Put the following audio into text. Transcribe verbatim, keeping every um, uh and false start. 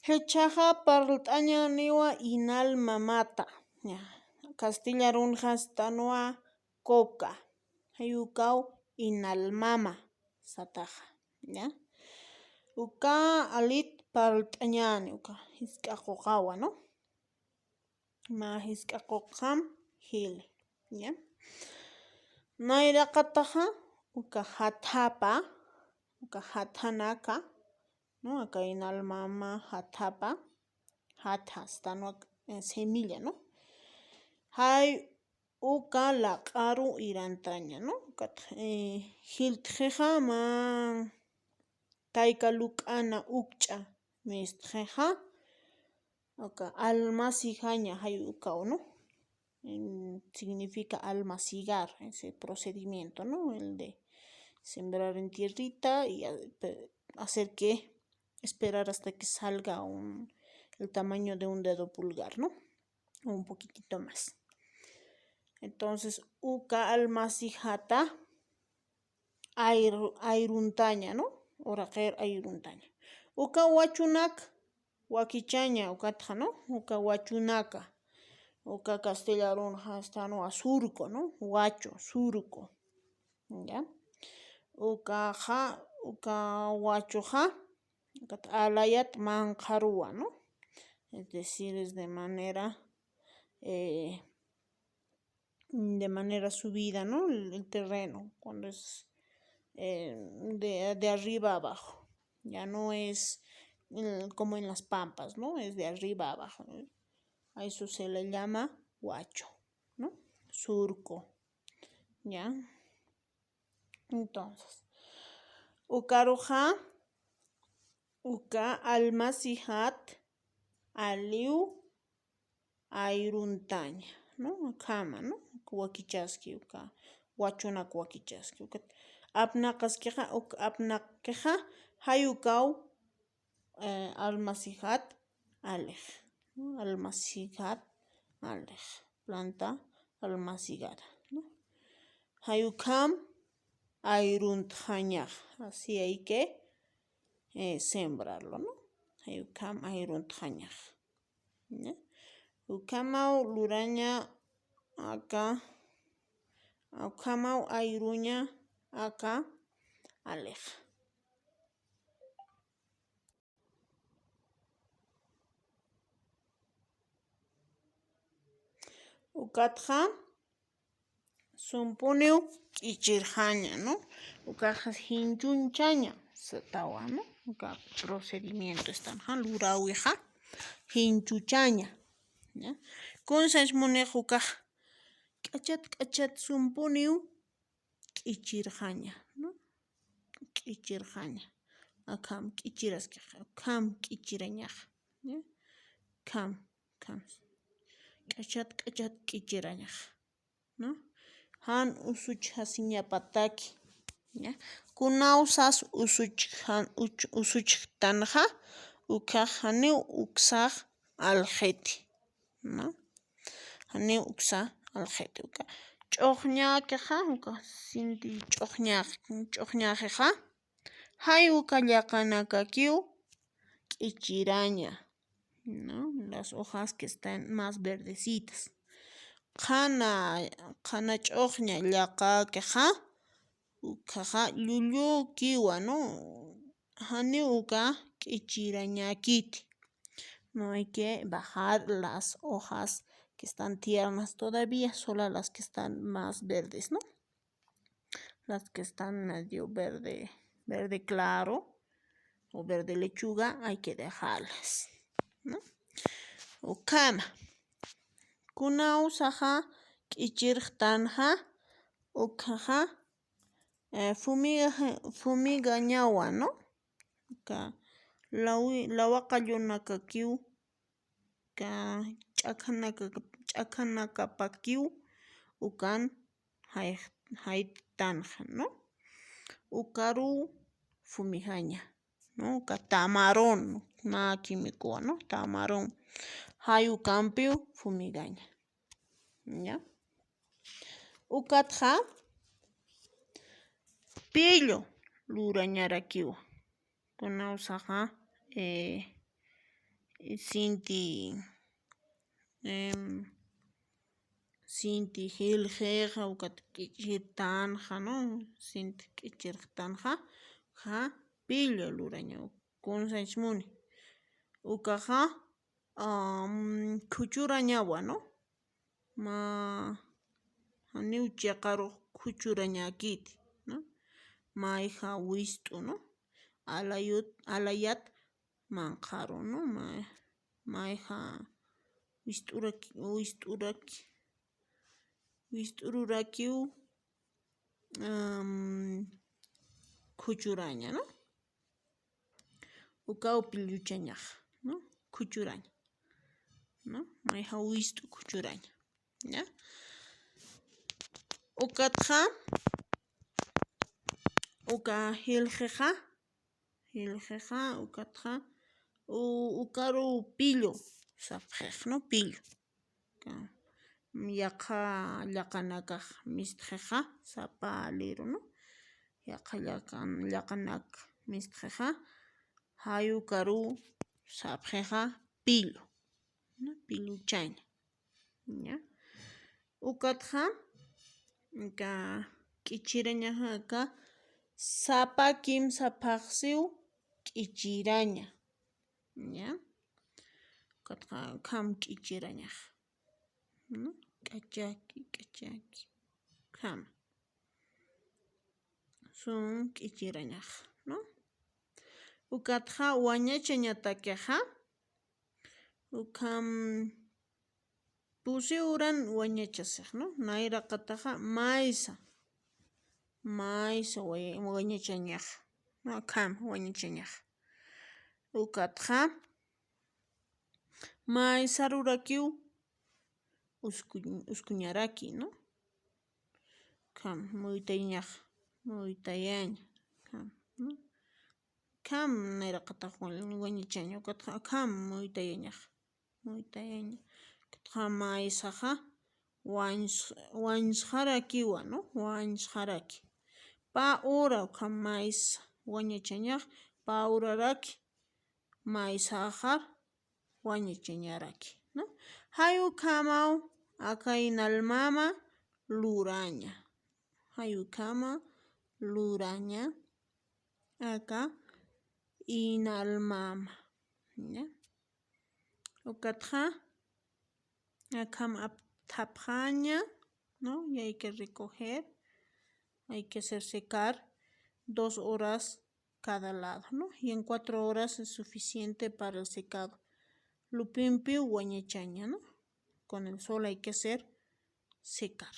Jichhaxa parlt'añäniwa inal mamata. Ya. Castilla arunxa satanwa coca. Jay ukaw inal mama sataxa. Ya. Uka alit parlt'añäni, uka jisk'a quqawa, ¿no? Mä jisk'a quqam jili, ¿ya? Nayraqataxa, uka jathapa, uka jathanaka, ¿no? Aka inal mama jathapa, jatha, satanwa, eh, semilla, ¿no? Jay uka laq'aru irantaña, ¿no? Ukat, eh, jiltxixa mä tayka luk'ana ukch'a mistxixa, uka almasijaña jay ukaw, ¿no? Mm, significa almasigar ese procedimiento, ¿no? El de sembrar en tierrita y a-, pe-, hacer que, esperar hasta que salga un, el tamaño de un dedo pulgar, ¿no? O un poquitito más. Entonces, uka almasijata ayr-, ayruntaña, ¿no? Uraqir ayruntaña. Uka wachunak wakichaña, ukatxa, ¿no? Uka wachunaka. Uka castilla arunxa satanwa surco, ¿no? Wachu, surco. ¿Ya? Ukaxa, uka wachuxa, ukat alayat manqharuwa, ¿no? Es decir, es de manera, eh, de manera subida, ¿no? El, el terreno, cuando es, eh, de, de arriba abajo. Ya no es, eh, como en las pampas, ¿no? Es de arriba abajo, ¿no? A eso se le llama huacho, ¿no? Surco. ¿Ya? Entonces, ukaruxa, uka almasijat aliw ayruntaña, ¿no? Akhama, ¿no? Wakichaski uka, wachunak wakichaski uka. Apnaqaskixa, uka apnaqixa, jay ukaw, eh, almasijat alix, ¿no? Almasijat alix, planta almasigada, ¿no? Jay ukham ayruntxañax, así hay que, eh, sembrarlo, ¿no? Jay ukham ayruntxañax. ¿Ya? Ukhamaw luraña aka, ukhamaw ayruña aka alix. Ukatxa sumpuniw k'ichirxaña, ¿no? Ukaxa jinchunchaña satawa, ¿no? Uka procedimiento estanxa lurawixa jinchuchaña, ¿ya? Kunsa munix ukax k'achat k'achat sumpuniw k'ichirxaña, ¿no? K'ichirxaña. Akham k'ichiraskixa, akham k'ichirañax, ¿ya? Kham, kham. K'achat k'achat k'ichirañax, ¿no? Jan usuchjasiñapataki, ¿ya? Kunaw sas usuchjan, uch-, usuchjtanxa, ukax janiw uksax alxiti, ¿no? Janiw uksa alxiti, uka ch'uxñakixa, uka sinti ch'uxñax, ch'uxñaxixa, jay uka llaqanakakiw k'ichiraña, ¿no? Las hojas que están más verdecitas. Qhana, qhana ch'uxña llaqakixa, ukhaxa llullukiwa, ¿no? Janiw uka k'ichirañakiti. No hay que bajar las hojas que están tiernas todavía, solo las que están más verdes, ¿no? Las que están medio verde, verde claro o verde lechuga, hay que dejarlas, ¿no? Ukhama. Kuna usaxa k'ichirxtanxa, ukhaxa, eh, fumiga-, fumigañawa, ¿no? Uka lawi-, lawaqallunakakiw, uka ch'akhanaka-, ch'akhanakapakiw ukan jay-, jaytanxa, ¿no? Ukaruw fumigaña, ¿no? Uka tamarón, na químico, ¿no? Tamarón. Jay ukampiw fumigaña. ¿Ya? Ukatxa pillo lurañarakiwa. Kuna usaxa, eh, sinti, em, sinti jiljixa, ukat k'ichirtanxa, ¿no? Sinti k'ichirtanxa, ja, pillu luraña, kunsañch muni. Ukaxa, am, khuchurañawa, ¿no? Mä janiw chiqarux khuchurañäkiti, ¿no? Mayja wist'u, ¿no? Alayut, alayat manqharu, ¿no? May, mayja wist'uraki, wist'uraki, wist'ururakiw, am, khuchuraña, ¿no? Ukaw pilluchañax, ¿no? Khuchuraña, ¿no? Mayja wist'u khuchuraña, ¿ya? Ukatxa, uka jiljixa, jiljixa, ukatxa, u-, ukaru pillu sapxix, ¿no? Pillu. Ka-, yaqha llaqanakax mistxixa, sapa aliru, ¿no? Yaqha llaqan-, llaqanak mistxixa, jay ukaru sapxixa pillu, ¿no? Pilluchaña, ¿ya? Ukatxa, ka k'ichirañaxa aka sapa kimsa phaxsiw k'ichiraña, ¿ya? Ukatxa akham k'ichirañax, ¿no? K'achaki, k'achaki, akham. Sum k'ichirañax, ¿no? Ukatxa wañachañatakixa, ukham pusi uran wañachasix, ¿no? Nayraqataxa maysa, maysa way-, wañachañax, ¿no? Akham wañachañax. Ukatxa maysarurakiw usku-, uskuñaraki, ¿no? Akham muytayañax, muytayaña, akham, ¿no? Akham nayraqatax wa-, wañachaña, ukatxa akham muytayañax, muytayaña. Ukatxa maysaxa wañs-, wañsxarakiwa, ¿no? Wañsxaraki. Pä ura ukham maysa wañachañax, pä uraraki maysaxar wañachañaraki, ¿no? Jay ukhamaw aka inalmama luraña. Jay ukhama luraña aka inalmama, ¿ya? Ukatxa akham apthapxaña, ¿no? Y hay que recoger, hay que hacer secar dos horas cada lado, ¿no? Y en cuatro horas es suficiente para el secado. Lupimpiw wañachaña, ¿no? Con el sol hay que hacer secar,